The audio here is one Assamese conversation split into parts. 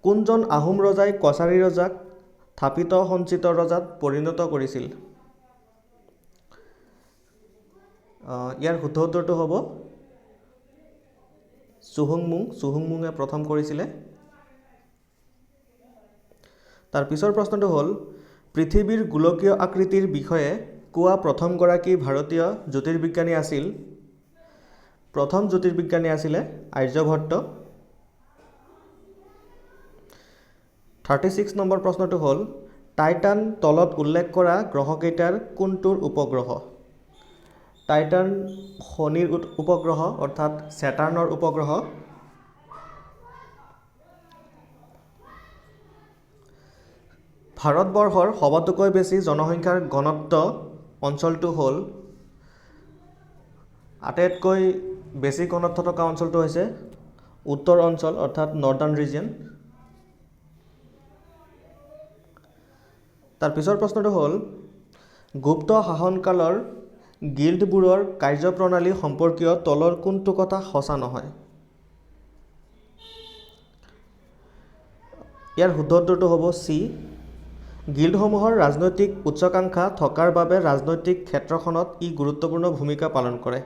কোনজন আহোম ৰজাই কছাৰী ৰজাক থাপিত সঞ্চিত ৰজাত পৰিণত কৰিছিল? ইয়াৰ শুদ্ধ উত্তৰটো হ'ব চুহুংমুং। চুহুংমুঙে প্ৰথম কৰিছিলে। তাৰ পিছৰ প্ৰশ্নটো হ'ল, পৃথিৱীৰ গোলকীয় আকৃতিৰ বিষয়ে কোৱা প্ৰথমগৰাকী ভাৰতীয় জ্যোতিৰ্বিজ্ঞানী আছিল? প্ৰথম জ্যোতিৰ্বিজ্ঞানী আছিলে আৰ্যভট্ট। 36 নম্বৰ প্ৰশ্নটো হ'ল, টাইটান তলত উল্লেখ কৰা গ্ৰহকেইটাৰ কোনটোৰ উপগ্ৰহ? টাইটান শনিৰ উপগ্ৰহ, অৰ্থাৎ ছেটাৰ্ণৰ উপগ্ৰহ। ভাৰতবৰ্ষৰ সবাতোকৈ বেছি জনসংখ্যাৰ ঘনত্ব অঞ্চলটো হ'ল? আটাইতকৈ বেছি ঘনত্ব থকা অঞ্চলটো হৈছে উত্তৰ অঞ্চল, অৰ্থাৎ নৰ্দাৰ্ণ ৰিজিয়ন। তাৰ পিছৰ প্ৰশ্নটো হ'ল, গুপ্ত শাসনকালৰ গিল্ডবোৰৰ কাৰ্যপ্ৰণালী সম্পৰ্কীয় তলৰ কোনটো কথা সঁচা নহয়? ইয়াৰ শুদ্ধ উত্তৰটো হ'ব চি, গিল্ডসমূহৰ ৰাজনৈতিক উচ্চাকাংক্ষা থকাৰ বাবে ৰাজনৈতিক ক্ষেত্ৰখনত ই গুৰুত্বপূৰ্ণ ভূমিকা পালন কৰে।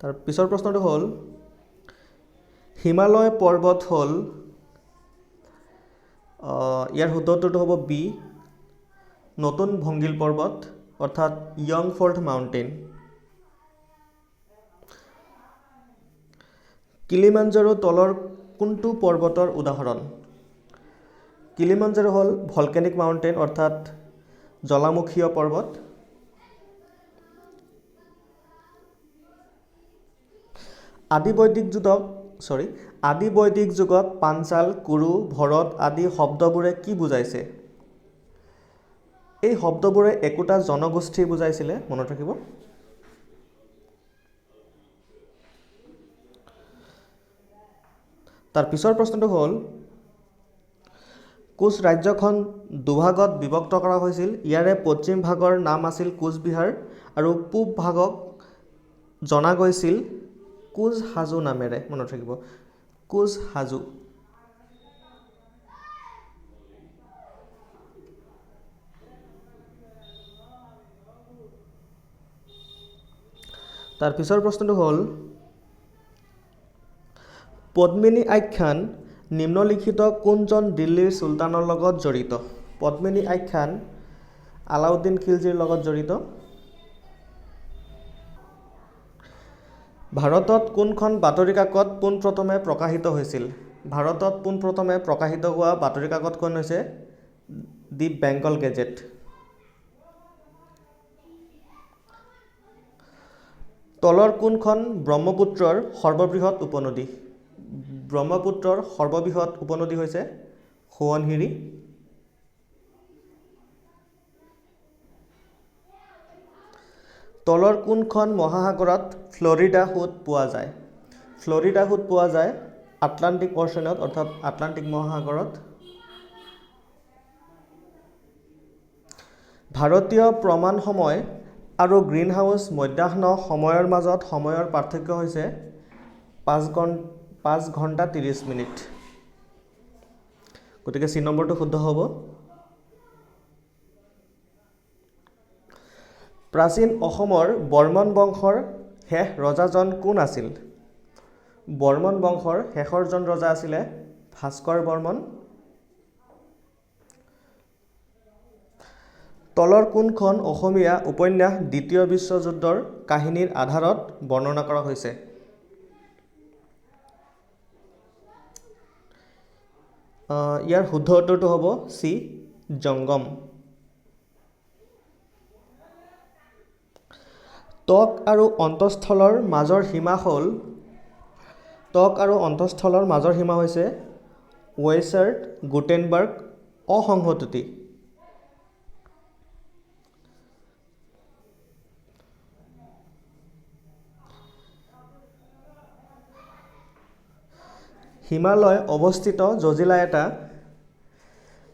তাৰ পিছৰ প্ৰশ্নটো হ'ল, হিমালয় পৰ্বত হ'ল? ইয়াৰ শুদ্ধ উত্তৰটো হ'ব বি, নতুন ভংগিল পৰ্বত, অৰ্থাৎ য়ং ফল্ট মাউণ্টেইন। কিলিমাঞ্জাৰো তলৰ কোনটো পৰ্বতৰ উদাহৰণ? কিলিমাঞ্জাৰো হ'ল ভলকেনিক মাউণ্টেইন, অৰ্থাৎ জ্বালামুখীয় পৰ্বত। আদি বৈদিক যুগত, ছৰি, আদি বৈদিক যুগত পাঞ্চাল, কুৰু, ভৰত আদি শব্দবোৰে কি বুজাইছে? এই শব্দবোৰে একোটা জনগোষ্ঠী বুজাইছিলে, মনত ৰাখিব। তাৰ পিছৰ প্ৰশ্নটো হ'ল, কোচ ৰাজ্যখন দুভাগত বিভক্ত কৰা হৈছিল। ইয়াৰে পশ্চিম ভাগৰ নাম আছিল কোচবিহাৰ আৰু পূব ভাগক জনা গৈছিল কোচ হাজো নামেৰে, মনত ৰাখিব, কোচ হাজো। তাৰ পিছৰ প্ৰশ্নটো হ'ল, পদ্মিনী আখ্যান নিম্নলিখিত কোনজন দিল্লীৰ চুলতানৰ লগত জড়িত? পদ্মিনী আখ্যান আলাউদ্দিন খিলজীৰ লগত জড়িত। ভাৰতত কোনখন বাতৰি কাকত পোনপ্ৰথমে প্ৰকাশিত হৈছিল? ভাৰতত পোনপ্ৰথমে প্ৰকাশিত হোৱা বাতৰি কাকতখন হৈছে দি বেংগল গেজেট। তলৰ কোনখন ব্ৰহ্মপুত্ৰৰ সৰ্ববৃহৎ উপনদী? ব্ৰহ্মপুত্ৰৰ সৰ্ববৃহৎ উপনদী হৈছে সোৱণশিৰি। তলৰ কোনখন মহাসাগৰত ফ্লৰিডা সোঁত পোৱা যায়? ফ্লৰিডা সোঁত পোৱা যায় আটলাণ্টিক অ'চেনত, অৰ্থাৎ আটলাণ্টিক মহাসাগৰত। ভাৰতীয় প্ৰমাণ সময় আৰু গ্ৰীণহাউচ মধ্যাহ্ন সময়ৰ মাজত সময়ৰ পাৰ্থক্য হৈছে 5 ঘণ্টা 30 মিনিট। গতিকে চি নম্বৰটো শুদ্ধ হ'ব। প্ৰাচীন অসমৰ বৰ্মন বংশৰ শেষ ৰজাজন কোন আছিল? বৰ্মন বংশৰ শেষৰজন ৰজা আছিলে ভাস্কৰ বৰ্মন। তলৰ কোনখন অসমীয়া উপন্যাস দ্বিতীয় বিশ্বযুদ্ধৰ কাহিনীৰ আধাৰত বৰ্ণনা কৰা হৈছে? ইয়াৰ শুদ্ধ উত্তৰটো হ'ব চি, জংগম। ত্বক আৰু অন্তঃস্থলৰ মাজৰ সীমা হ'ল? ত্বক আৰু অন্তঃস্থলৰ মাজৰ সীমা হৈছে ৱেইচাৰ্ট গুটেনবাৰ্গ অসংহতি। হিমালয় অৱস্থিত জজিলা এটা,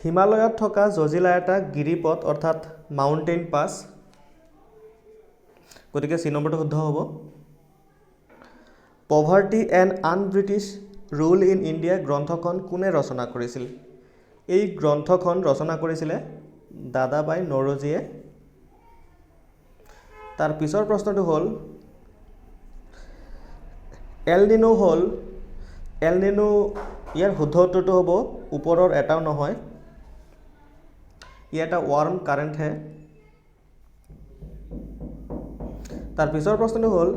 হিমালয়ত থকা জজিলা এটা গিৰিপথ, অৰ্থাৎ মাউণ্টেইন পাছ। গতিকে চি নম্বৰটো শুদ্ধ হ'ব। Poverty and un British rule in India গ্ৰন্থখন কোনে ৰচনা কৰিছিল? এই গ্ৰন্থখন ৰচনা কৰিছিলে দাদাভাই নৌৰোজীয়ে। তাৰ পিছৰ প্ৰশ্নটো হ'ল এল নিনো হ'ল, এল নিনো ইয়াৰ শুদ্ধ উত্তৰটো হ'ব ওপৰৰ এটাও নহয়, ই এটা ৱাৰ্ম কাৰেণ্টহে। তাৰ পিছৰ প্ৰশ্নটো হ'ল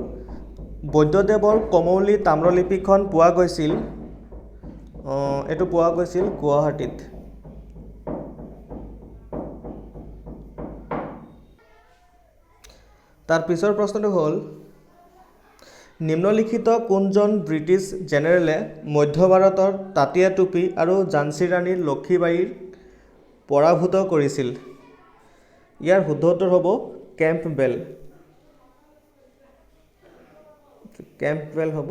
বৈদ্যদেৱৰ কমৌলি তাম্ৰলিপিখন পোৱা গৈছিল, এইটো পোৱা গৈছিল গুৱাহাটীত। তাৰ পিছৰ প্ৰশ্নটো হ'ল নিম্নলিখিত কোনজন ব্ৰিটিছ জেনেৰেলে মধ্য ভাৰতৰ তাঁতীয়া টুপী আৰু ঝান্সী ৰাণী লক্ষীবাঈৰ পৰাভূত কৰিছিল? ইয়াৰ শুদ্ধ উত্তৰ হ'ব কেম্পবেল, কেম্পবেল হ'ব।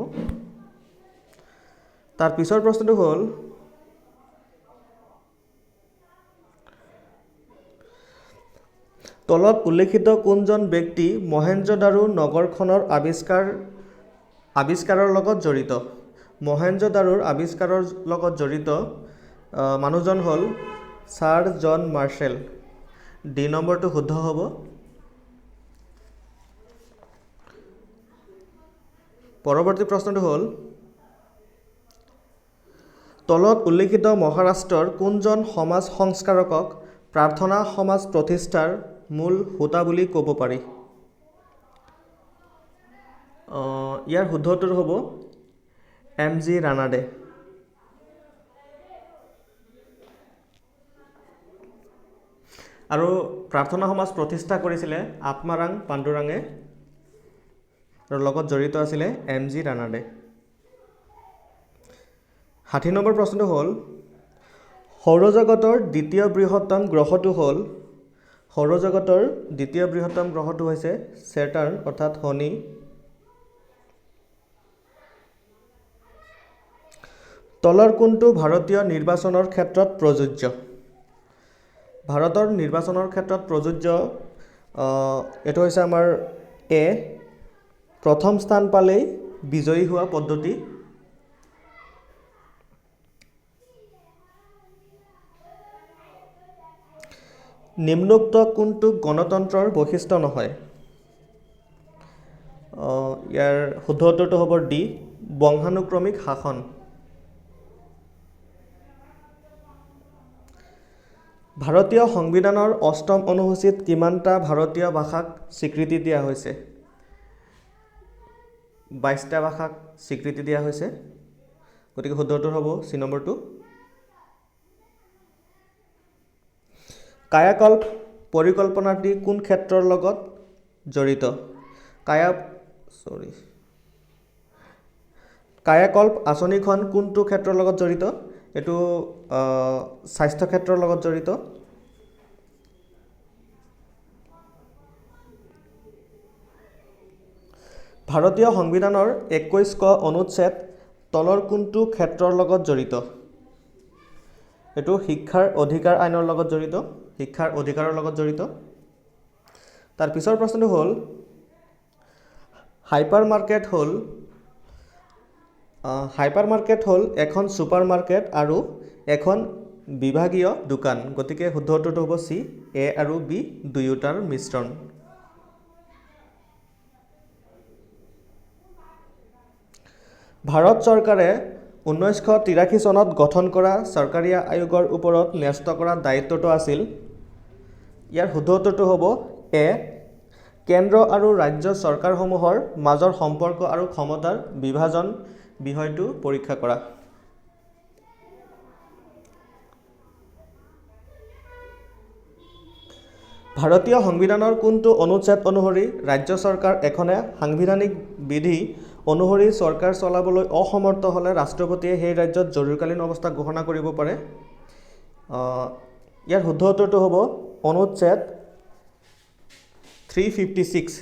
তাৰ পিছৰ প্ৰশ্নটো হ'ল তলত উল্লেখিত কোনজন ব্যক্তি মহেঞ্জোদাৰো নগৰখনৰ আৱিষ্কাৰৰ লগত জড়িত? মহেঞ্জোদাৰোৰ আৱিষ্কাৰৰ লগত জড়িত মানুহজন হ'ল ছাৰ জন মাৰ্শ্বেল। ডি নম্বৰটো শুদ্ধ হ'ব। পৰৱৰ্তী প্ৰশ্নটো হ'ল তলত উল্লেখিত মহাৰাষ্ট্ৰৰ কোনজন সমাজ সংস্কাৰকক প্ৰাৰ্থনা সমাজ প্ৰতিষ্ঠাৰ মূল হোতা বুলি ক'ব পাৰি? ইয়াৰ শুদ্ধ উত্তৰ হ'ব এম জি ৰানাডে। আৰু প্ৰাৰ্থনা সমাজ প্ৰতিষ্ঠা কৰিছিলে আত্মাৰাং পাণ্ডুৰাঙে আৰু লগত জড়িত আছিলে এম জি ৰানাডে। 60 নম্বৰ প্ৰশ্নটো হ'ল সৌৰজগতৰ দ্বিতীয় বৃহত্তম গ্ৰহটো হ'ল, সৌৰজগতৰ দ্বিতীয় বৃহত্তম গ্ৰহটো হৈছে ছেটাৰ্ণ অৰ্থাৎ শনি। তলৰ কোনটো ভাৰতীয় নিৰ্বাচনৰ ক্ষেত্ৰত প্ৰযোজ্য? ভাৰতৰ নিৰ্বাচনৰ ক্ষেত্ৰত প্ৰযোজ্য এইটো হৈছে আমাৰ এ, প্ৰথম স্থান পালেই বিজয়ী হোৱা পদ্ধতি। নিম্নোক্ত কোনটো গণতন্ত্ৰৰ বৈশিষ্ট্য নহয়? ইয়াৰ শুদ্ধ উত্তৰটো হ'ব ডি, বংশানুক্ৰমিক শাসন। ভাৰতীয় সংবিধানৰ অষ্টম অনুসূচীত কিমানটা ভাৰতীয় ভাষাক স্বীকৃতি দিয়া হৈছে? 22টা ভাষাক স্বীকৃতি দিয়া হৈছে। গতিকে শুদ্ধ উত্তৰ হ'ব চি নম্বৰটো। কায়াকল্প পৰিকল্পনাটি কোন ক্ষেত্ৰৰ লগত জড়িত? কায়াকল্প আঁচনিখন কোনটো ক্ষেত্ৰৰ লগত জড়িত? এইটো স্বাস্থ্য ক্ষেত্ৰৰ লগত জড়িত। ভাৰতীয় সংবিধানৰ 21 ক অনুচ্ছেদ তলৰ কোনটো ক্ষেত্ৰৰ লগত জড়িত? এইটো শিক্ষাৰ অধিকাৰ আইনৰ লগত জড়িত, শিক্ষাৰ অধিকাৰৰ লগত জড়িত। তাৰ পিছৰ প্ৰশ্নটো হ'ল হাইপাৰ মাৰ্কেট হ'ল এখন ছুপাৰ মাৰ্কেট আৰু এখন বিভাগীয় দোকান। গতিকে শুদ্ধ উত্তৰটো হ'ব চি, এ আৰু বি দুয়োটাৰ মিশ্ৰণ। ভাৰত চৰকাৰে 1983 চনত গঠন কৰা চৰকাৰীয়া আয়োগৰ ওপৰত ন্যস্ত কৰা দায়িত্বটো আছিল, ইয়াৰ শুদ্ধ উত্তৰটো হ'ব এ, কেন্দ্ৰ আৰু ৰাজ্য চৰকাৰসমূহৰ মাজৰ সম্পৰ্ক আৰু ক্ষমতাৰ বিভাজন বিষয়টো পৰীক্ষা কৰা। ভাৰতীয় সংবিধানৰ কোনটো অনুচ্ছেদ অনুসৰি ৰাজ্য চৰকাৰ এখনে সাংবিধানিক বিধি অনুসৰি চৰকাৰ চলাবলৈ অসমৰ্থ হ'লে ৰাষ্ট্ৰপতিয়ে সেই ৰাজ্যত জৰুৰীকালীন অৱস্থা ঘোষণা কৰিব পাৰে? ইয়াৰ শুদ্ধ উত্তৰটো হ'ব অনুচ্ছেদ 356,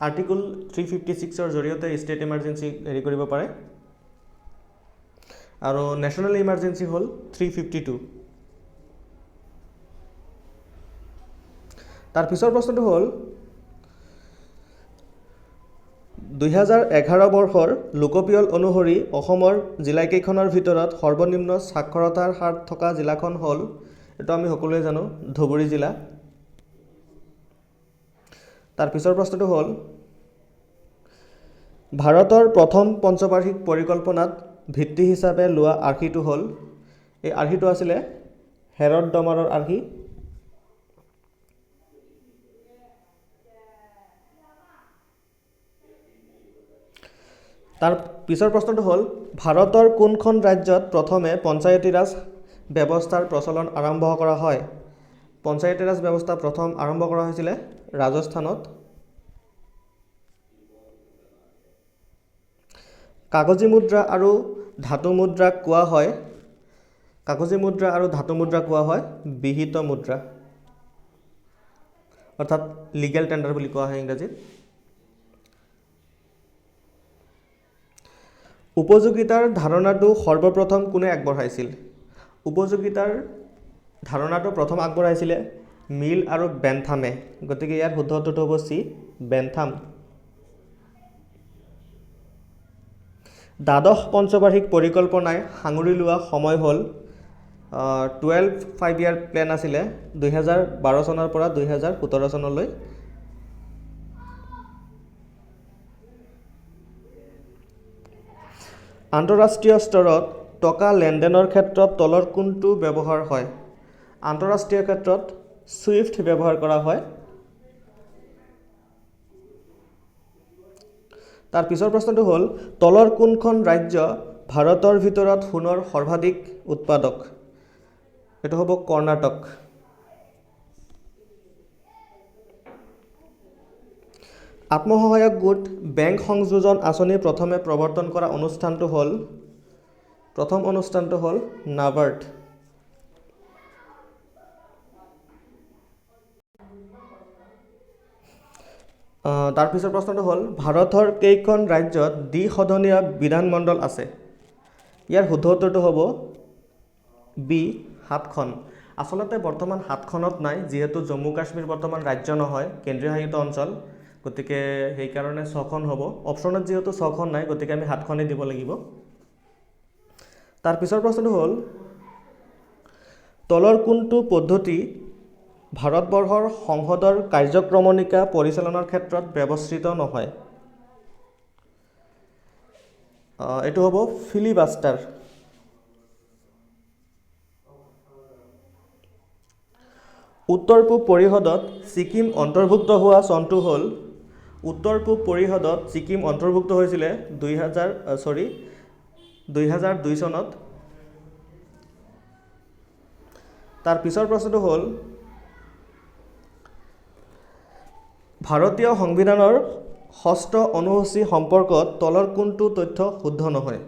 আৰ্টিকল 356ৰ জৰিয়তে ষ্টেট ইমাৰ্জেঞ্চি হেৰি কৰিব পাৰে। আৰু নেশ্যনেল ইমাৰ্জেঞ্চি হ'ল 352। তাৰ পিছৰ প্ৰশ্নটো হ'ল 2011 বৰ্ষৰ লোকপিয়ল অনুসৰি অসমৰ জিলাকেইখনৰ ভিতৰত সৰ্বনিম্ন সাক্ষৰতাৰ হাৰ থকা জিলাখন হ'ল, এইটো আমি সকলোৱে জানো, ধুবুৰী জিলা। তাৰ পিছৰ প্ৰশ্নটো হ'ল, ভাৰতৰ প্ৰথম পঞ্চবাৰ্ষিক পৰিকল্পনাত ভিত্তি হিচাপে লোৱা আৰ্হিটো হ'ল, এই আৰ্হিটো আছিলে হেৰড ডমাৰৰ আৰ্হি। তাৰ পিছৰ প্ৰশ্নটো হ'ল, ভাৰতৰ কোনখন ৰাজ্যত প্ৰথমে পঞ্চায়তী ৰাজ ব্যৱস্থাৰ প্ৰচলন আৰম্ভ কৰা হয়? পঞ্চায়তী ৰাজ ব্যৱস্থা প্ৰথম আৰম্ভ কৰা হৈছিলে ৰাজস্থানত। কাগজী মুদ্ৰা আৰু ধাতু মুদ্ৰাক কোৱা হয়, কাগজী মুদ্ৰা আৰু ধাতু মুদ্ৰা কোৱা হয় বিহিত মুদ্ৰা, অৰ্থাৎ লিগেল টেণ্ডাৰ বুলি কোৱা হয় ইংৰাজীত। উপযোগিতাৰ ধাৰণাটো সৰ্বপ্ৰথম কোনে আগবঢ়াইছিল? উপযোগিতাৰ ধাৰণাটো প্ৰথম আগবঢ়াইছিলে মিল আৰু বেন্থামে, গতিকে ইয়াৰ শুদ্ধ উত্তৰটো হ'ব চি, বেন্থাম। দ্বাদশ পঞ্চবাৰ্ষিক পৰিকল্পনাই সাঙুৰি লোৱা সময় হ'ল, 12 ফাইভ ইয়াৰ প্লেন আছিলে 2012 চনৰ পৰা 2017 চনলৈ। আন্তঃৰাষ্ট্ৰীয় স্তৰত টকা লেনদেনৰ ক্ষেত্ৰত তলৰ কোনটো ব্যৱহাৰ হয়? আন্তঃৰাষ্ট্ৰীয় ক্ষেত্ৰত ছুইফ্ট ব্যৱহাৰ কৰা হয়। তাৰ পিছৰ প্ৰশ্নটো হ'ল, তলৰ কোনখন ৰাজ্য ভাৰতৰ ভিতৰত সোণৰ সৰ্বাধিক উৎপাদক? এইটো হ'ব কৰ্ণাটক। আত্মসহায়ক গোট বেংক সংযোজন আঁচনি প্ৰথমে প্ৰৱৰ্তন কৰা অনুষ্ঠানটো হ'ল, প্ৰথম অনুষ্ঠানটো হ'ল নাবাৰ্ড। তাৰ পিছৰ প্ৰশ্নটো হ'ল, ভাৰতৰ কেইখন ৰাজ্যত দ্বিসদনীয় বিধানমণ্ডল আছে? ইয়াৰ শুদ্ধ উত্তৰটো হ'ব বি, 7খন। আচলতে বৰ্তমান 7খনত নাই, যিহেতু জম্মু কাশ্মীৰ বৰ্তমান ৰাজ্য নহয়, কেন্দ্ৰীয় শাসিত অঞ্চল, গতিকে সেইকাৰণে 6খন হ'ব। অপশ্যনত যিহেতু 6খন নাই, গতিকে আমি 7খনেই দিব লাগিব। তাৰ পিছৰ প্ৰশ্নটো হ'ল, তলৰ কোনটো পদ্ধতি ভাৰতবৰ্ষৰ সংসদৰ কাৰ্যক্ৰমণিকা পৰিচালনাৰ ক্ষেত্ৰত ব্যৱহৃত নহয়? এইটো হ'ব ফিলিবাষ্টাৰ। উত্তৰ পূব পৰিষদত ছিকিম অন্তৰ্ভুক্ত হোৱা চনটো হ'ল, উত্তৰ পূব পৰিষদত ছিকিম অন্তৰ্ভুক্ত হৈছিলে 2002 চনত। তাৰ পিছৰ প্ৰশ্নটো হ'ল, ভাৰতীয় সংবিধানৰ ষষ্ঠ অনুসূচী সম্পৰ্কত তলৰ কোনটো তথ্য শুদ্ধ নহয়?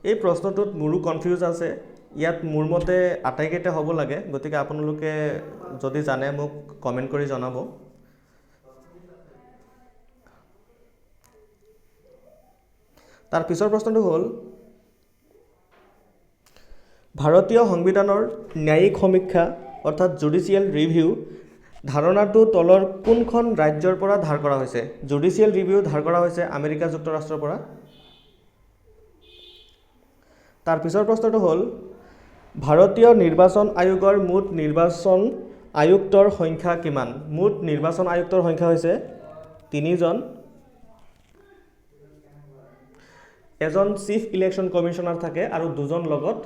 এই প্ৰশ্নটোত মোৰো কনফিউজ আছে, ইয়াত মোৰ মতে আটাইকেইটা হ'ব লাগে, গতিকে আপোনালোকে যদি জানে মোক কমেণ্ট কৰি জনাব। তাৰ পিছৰ প্ৰশ্নটো হ'ল, ভাৰতীয় সংবিধানৰ ন্যায়িক সমীক্ষা অৰ্থাৎ জুডিচিয়েল ৰিভিউ ধাৰণাটো তলৰ কোনখন ৰাজ্যৰ পৰা ধাৰ কৰা হৈছে? জুডিচিয়েল ৰিভিউ ধাৰ কৰা হৈছে আমেৰিকা যুক্তৰাষ্ট্ৰৰ পৰা। তাৰ পিছৰ প্ৰশ্নটো হ'ল, ভাৰতীয় নিৰ্বাচন আয়োগৰ মুঠ নিৰ্বাচন আয়ুক্তৰ সংখ্যা কিমান? মুঠ নিৰ্বাচন আয়ুক্তৰ সংখ্যা হৈছে তিনিজন। এজন চিফ ইলেকশ্যন কমিশ্যনাৰ থাকে আৰু দুজন লগত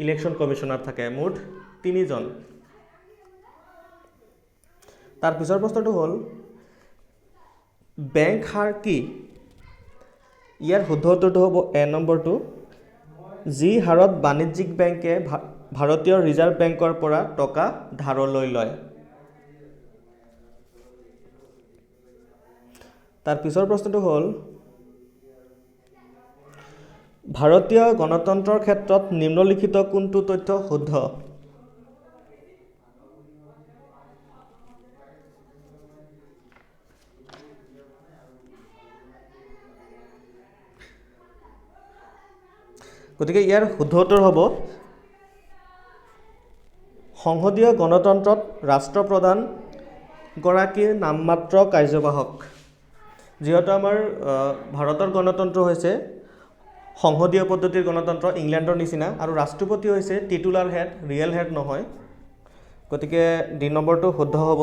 ইলেকশ্যন কমিশ্যনাৰ থাকে, মুঠ তিনিজন। তাৰ পিছৰ প্ৰশ্নটো হ'ল, বেংক হাৰ কি? ইয়াৰ শুদ্ধ উত্তৰটো হ'ব এ নম্বৰটো, যি হাৰত বাণিজ্যিক বেংকে ভাৰতীয় ৰিজাৰ্ভ বেংকৰ পৰা টকা ধাৰলৈ লয়। তাৰ পিছৰ প্ৰশ্নটো হ'ল, ভাৰতীয় গণতন্ত্ৰৰ ক্ষেত্ৰত নিম্নলিখিত কোনটো তথ্য শুদ্ধ? গতিকে ইয়াৰ শুদ্ধ উত্তৰ হ'ব সংসদীয় গণতন্ত্ৰত ৰাষ্ট্ৰপ্ৰধান গৰাকীৰ নামমাত্ৰ কাৰ্যবাহক। যিহেতু আমাৰ ভাৰতৰ গণতন্ত্ৰ হৈছে সংসদীয় পদ্ধতিৰ গণতন্ত্ৰ, ইংলেণ্ডৰ নিচিনা, আৰু ৰাষ্ট্ৰপতি হৈছে টিটুলাৰ হেড, ৰিয়েল হেড নহয়। গতিকে ডি নম্বৰটো শুদ্ধ হ'ব।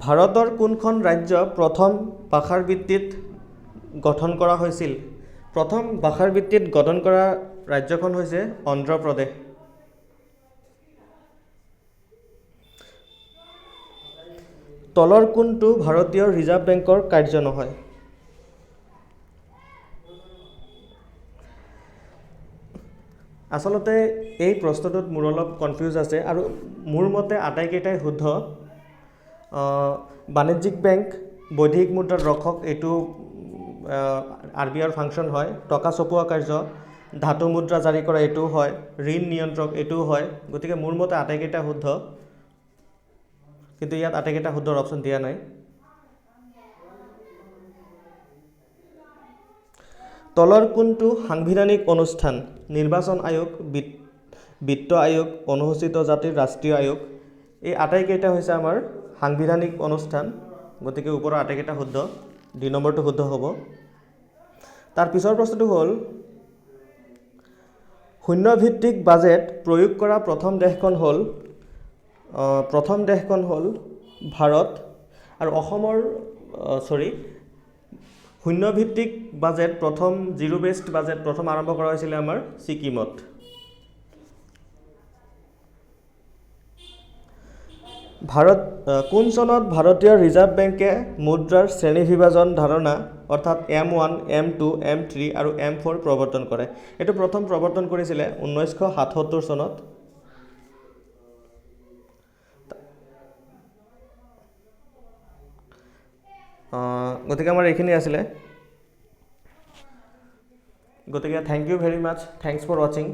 ভাৰতৰ কোনখন ৰাজ্য প্ৰথম ভাষাৰ ভিত্তিত গঠন কৰা হৈছিল? প্ৰথম ভাষাৰ ভিত্তিত গঠন কৰা ৰাজ্যখন হৈছে অন্ধ্ৰপ্ৰদেশ। তলৰ কোনটো ভাৰতীয় ৰিজাৰ্ভ বেংকৰ কাৰ্য নহয়? আচলতে এই প্ৰশ্নটোত মোৰ অলপ কনফিউজ আছে আৰু মোৰ মতে আটাইকেইটাই শুদ্ধ। বাণিজ্যিক বেংক, বৈদেশিক মুদ্ৰাৰ ৰক্ষক, এইটো আৰ বি আইৰ ফাংচন হয়। টকা ছপোৱা কাৰ্য, ধাতু মুদ্ৰা জাৰি কৰা, এইটোও হয়। ঋণ নিয়ন্ত্ৰক, এইটোও হয়। গতিকে মোৰ মতে আটাইকেইটা শুদ্ধ, কিন্তু ইয়াত আটাইকেইটা শুদ্ধৰ অপশ্যন দিয়া নাই। তলৰ কোনটো সাংবিধানিক অনুষ্ঠান? নিৰ্বাচন আয়োগ, বিত্ত আয়োগ, অনুসূচিত জাতিৰ ৰাষ্ট্ৰীয় আয়োগ, এই আটাইকেইটা হৈছে আমাৰ সাংবিধানিক অনুষ্ঠান। গতিকে ওপৰৰ আটাইকেইটা শুদ্ধ, দুই নম্বৰটো শুদ্ধ হ'ব। তাৰ পিছৰ প্ৰশ্নটো হ'ল, শূন্যভিত্তিক বাজেট প্ৰয়োগ কৰা প্ৰথম দেশখন হ'ল ভাৰত। আৰু অসমৰ, চৰি, শূন্যভিত্তিক বাজেট প্ৰথম, জিৰ' বেছড বাজেট প্ৰথম আৰম্ভ কৰা হৈছিলে আমাৰ ছিকিমত। কোন চনত ভাৰতীয় ৰিজাৰ্ভ বেংকে মুদ্ৰাৰ শ্ৰেণী বিভাজন ধাৰণা অৰ্থাৎ M one, M two, M three আৰু এম ফ'ৰ প্ৰৱৰ্তন কৰে? এইটো প্ৰথম প্ৰৱৰ্তন কৰিছিলে 1977 চনত। গতিকে আমাৰ এইখিনি আছিলে। গতিকে thank you very much, thanks for ৱাচিং।